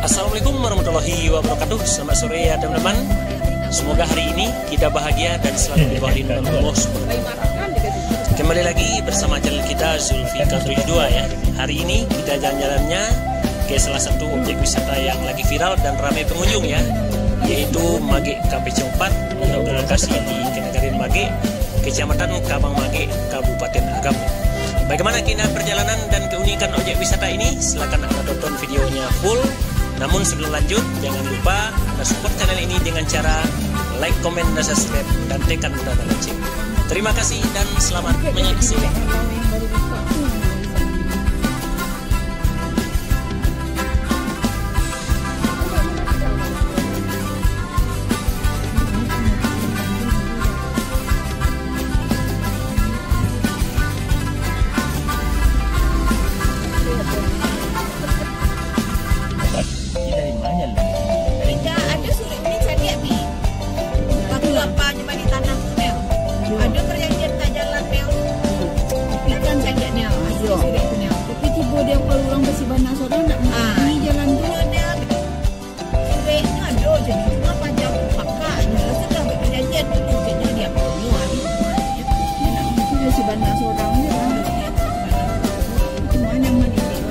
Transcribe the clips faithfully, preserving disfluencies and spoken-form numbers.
Assalamualaikum warahmatullahi wabarakatuh. Selamat sore ya teman-teman. Semoga hari ini kita bahagia dan selalu dibawa lindungan Allah Subhanahu wa Taala. Kembali lagi bersama channel kita Zulfikar tujuh dua ya. Hari ini kita jalan-jalannya ke salah satu objek wisata yang lagi viral dan ramai pengunjung ya, yaitu Magek Kapecong Park yang berlokasi di Nagari Magek, Kecamatan Kabang Magek, Kabupaten Agam. Bagaimana keindahan perjalanan dan keunikan objek wisata ini? Silakan Anda tonton videonya full. Namun sebelum lanjut, jangan lupa Anda support channel ini dengan cara like, komen, dan subscribe, dan tekan tanda lonceng. Terima kasih dan selamat menyaksikan. Dari mana lu? Dari Ado surek ni caliak, Bi. Waktu apa nyo bali tanah tu, Nel? Ado perjanjian tak jalan, Nel. Tapi kan caliak, Nel. Asli surek tu, Nel. Tapi tibo di kapalo urang basi bana surang nak mati jalan tu, Nel. Surek ni ado, jadi cuma paja pakak. Nel, sudah berjanjian dulu, jadi dia punya hari tu. Itu basi bana surang je lah. Cuma nyaman ini.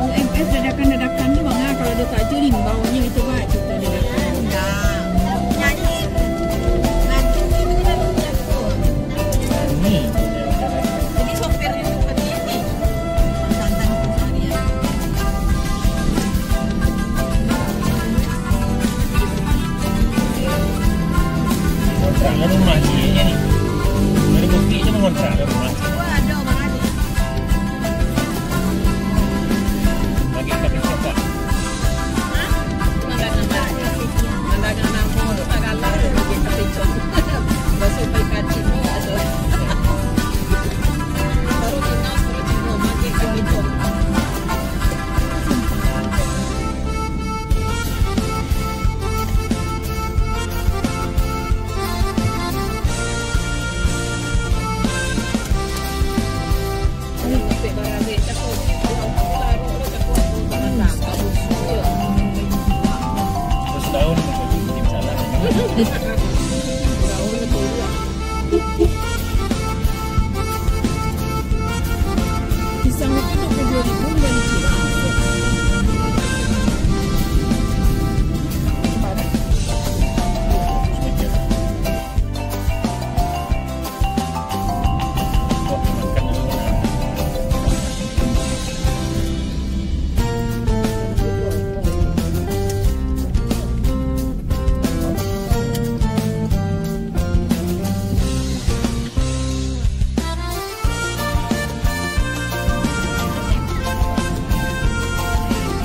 U M S dadakan-dadakan tu, Bang, ah, kalau ado takjil, imbau nyo itu, Bang, cerita dadakan. Nyanyi. Lagu tu macam apa? Nyanyi. Jadi sopir itu seperti ini. Tantang keseharian. Kontrak rumah ni, ni. Dari bukti je mengontrak rumah. Lagi tapi coba. Hah? Mandanga namo tu tak galak, lagi tapi coba. Baso pai kaji tu, baso. Baru Cina, baru Cina, makin tapi coba. Pisang itu dua puluh dua ribu dari Cina.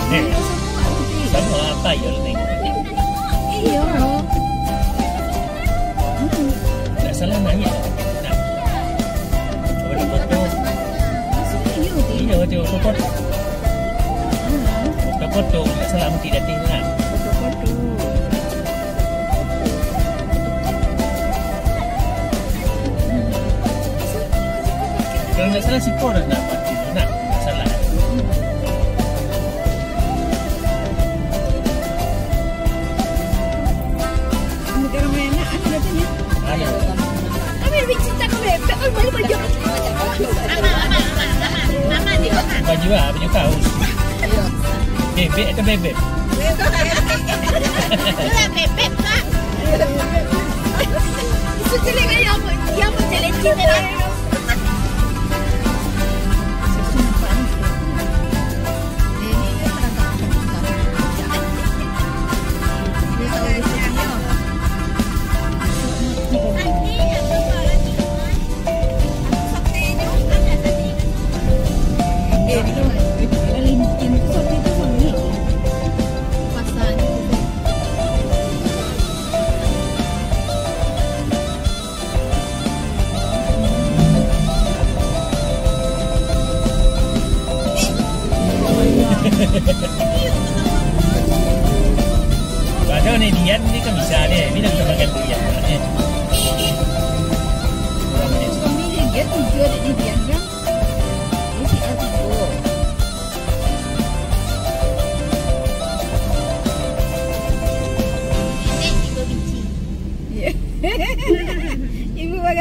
Eh, sama apa yo ni? Iyo. Tak salah nanya. Nak. Foto-foto. Iyo, tu foto. Foto-foto, tak salah mesti datang nak. Foto-foto. Kalau ndak salah, siko dah nak mati tu, nak. Ndak salah. Ayo. Kami lebih cinta ke bebek, kan balik baju. Baju apa? Baju kaos. Bebek atau bebek? Bebek, Kak. Itu jelek kan, yang apa? Yang apa jelek? Cinta kan?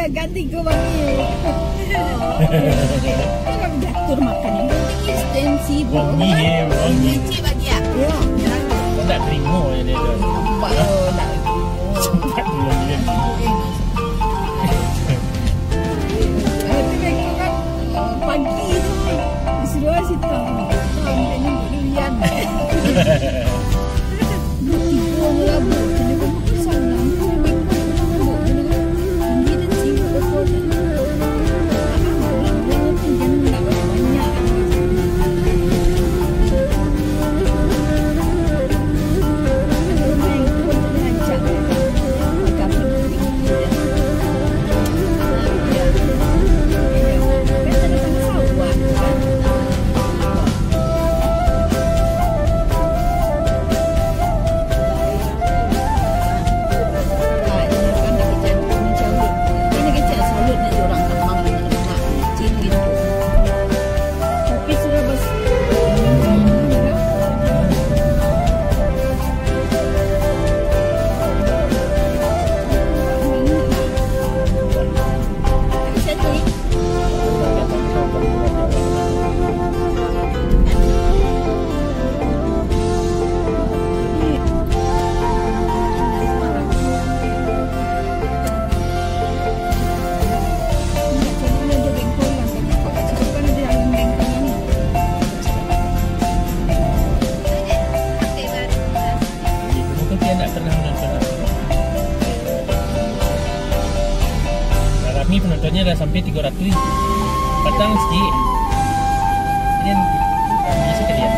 Ganti ke wangi. Kalau diatur makan yang penting ekstensi, bro. Wangi, ya, wangi. Kecil bagi aku. Ya. Kau tak terima je dia tu. Nampak, oh, tak terima. Sempat dulu dia. Eh, tapi mereka kan, eh, pagi tu, disuruh situ. Sampai ni durian. Jadi, kamu kan tidak pernah menonton aku. Nah, kami penontonnya dah sampai tiga ratus. Patang sikit. Yan, kami sekalian.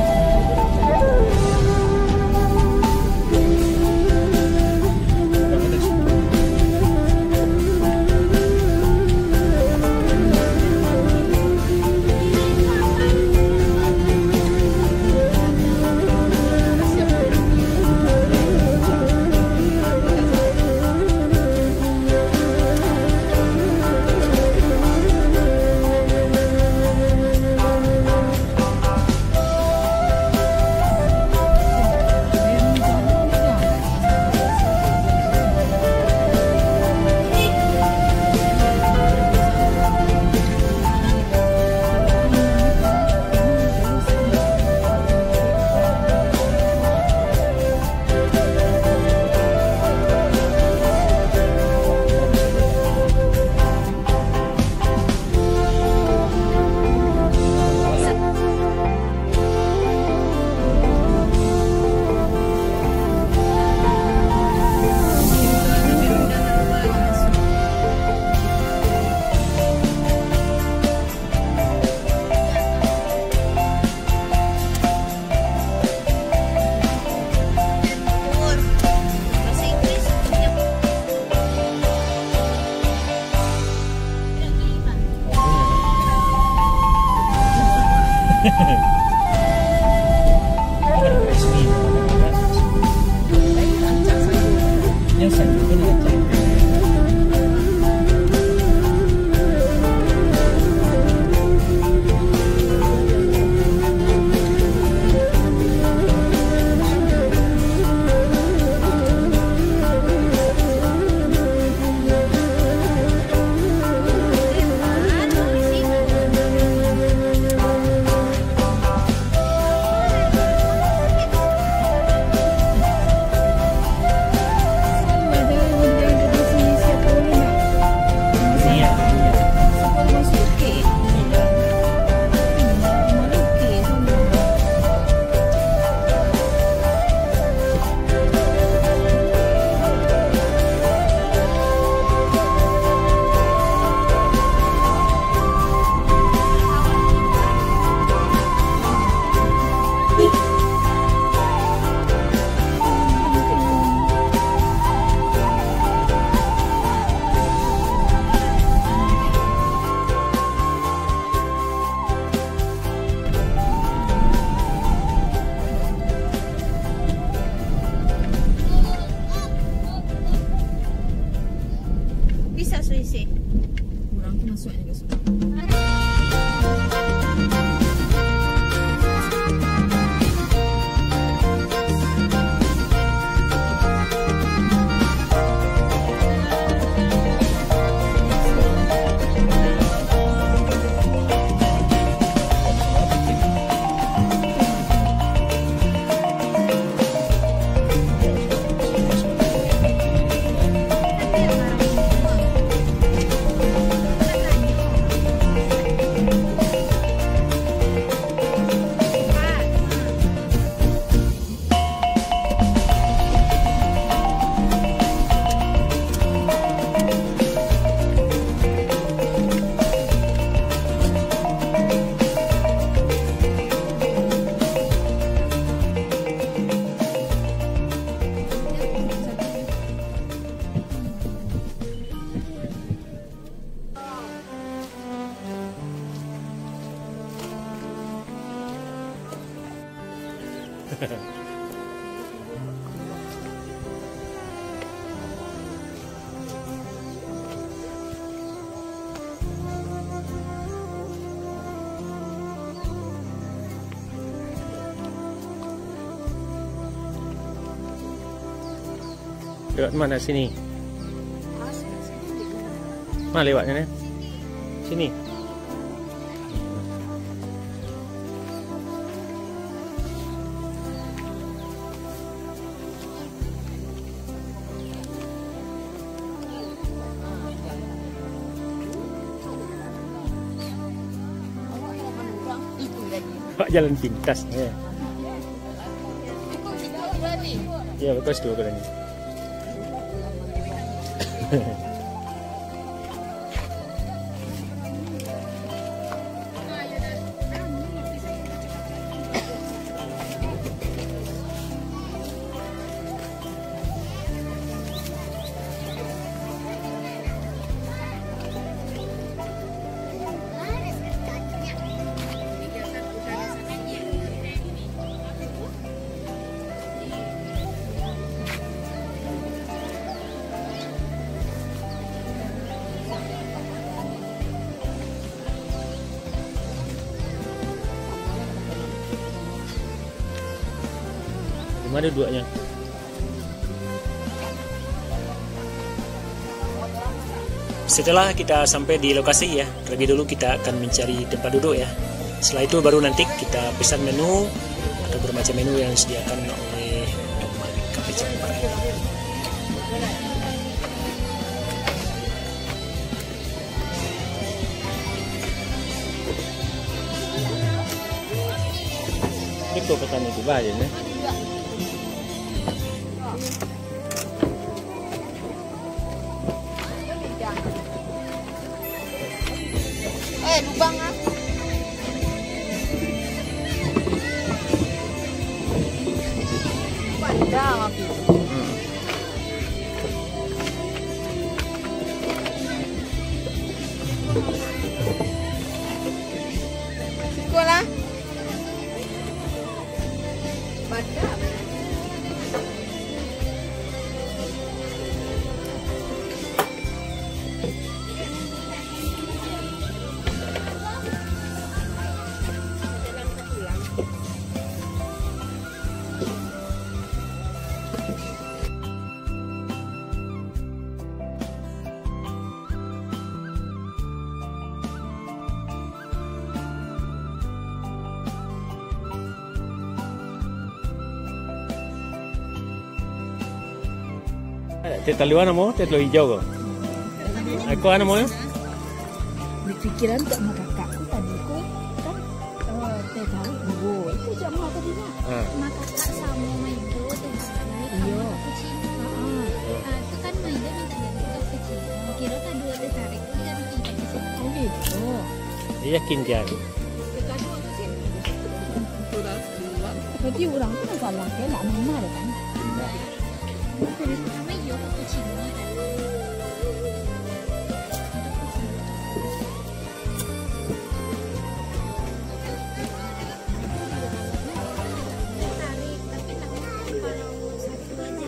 Bisa suisi. Kurang tu masuk aja ke sungai. Lewat mana sini? Mana lewatnya ni? Sini. Awak jalan pintas, ya. Ya, bagus tu, bagus ni. Di mana duduaknya? Setelah kita sampai di lokasi, ya, terlebih dulu kita akan mencari tempat duduk, ya. Setelah itu baru nanti kita pesan menu atau bermacam menu yang disediakan oleh Kafe Cemperan. Iko pesan itu bah, ya, ni. Eh, lubang ah. Pandang aku. Hmm. Siko lah. Badak. Teh talua namo, teh talua hijau ko. Iko namo yo? Dipikiran tak makakak tu tadi ko, kan, eh, teh tarik duo. Itu jak mah tadi nah. Ha. Makakak samo maido teh tarik, iyo, samo cappuccino. Ha. Ha, tu kan maido minta ganti cappuccino. Kiro kaduo teh tarik tu ganti cappuccino. Oh, gitu. Iyo, yakin jan. Berarti urang tu nan salah, kena mama dah kan? Indak. Pertama iyo cappuccino kan. Tarik, tapi takut kalau satu aja.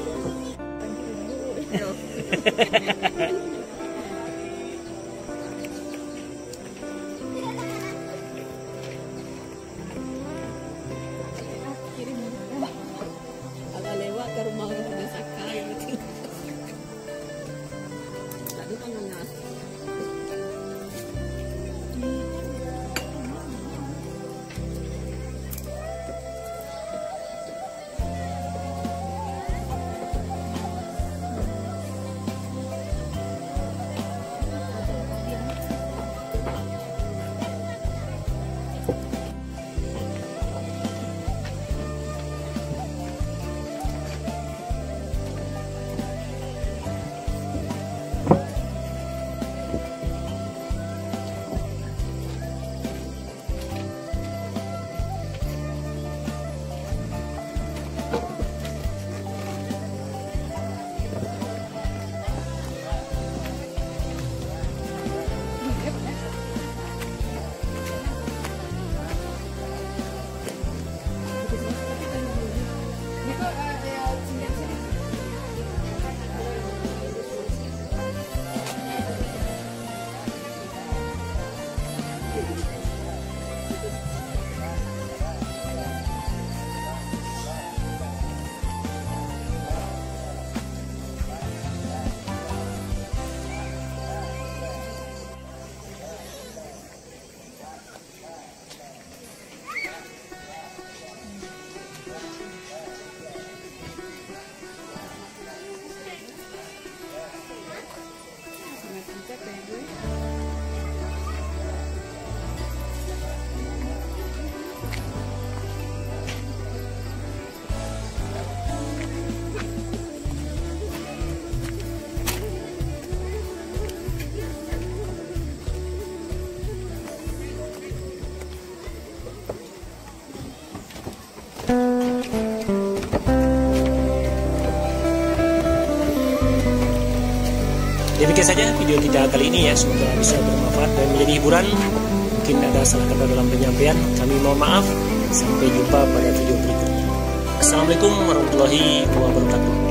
Alah lewat ka rumah urang sudah sakai. Lalu tangan nasi. Demikian saja video kita kali ini ya, semoga bisa bermanfaat dan menjadi hiburan. Mungkin ada salah kata dalam penyampaian, kami mohon maaf. Sampai jumpa pada video berikutnya. Assalamualaikum warahmatullahi wabarakatuh.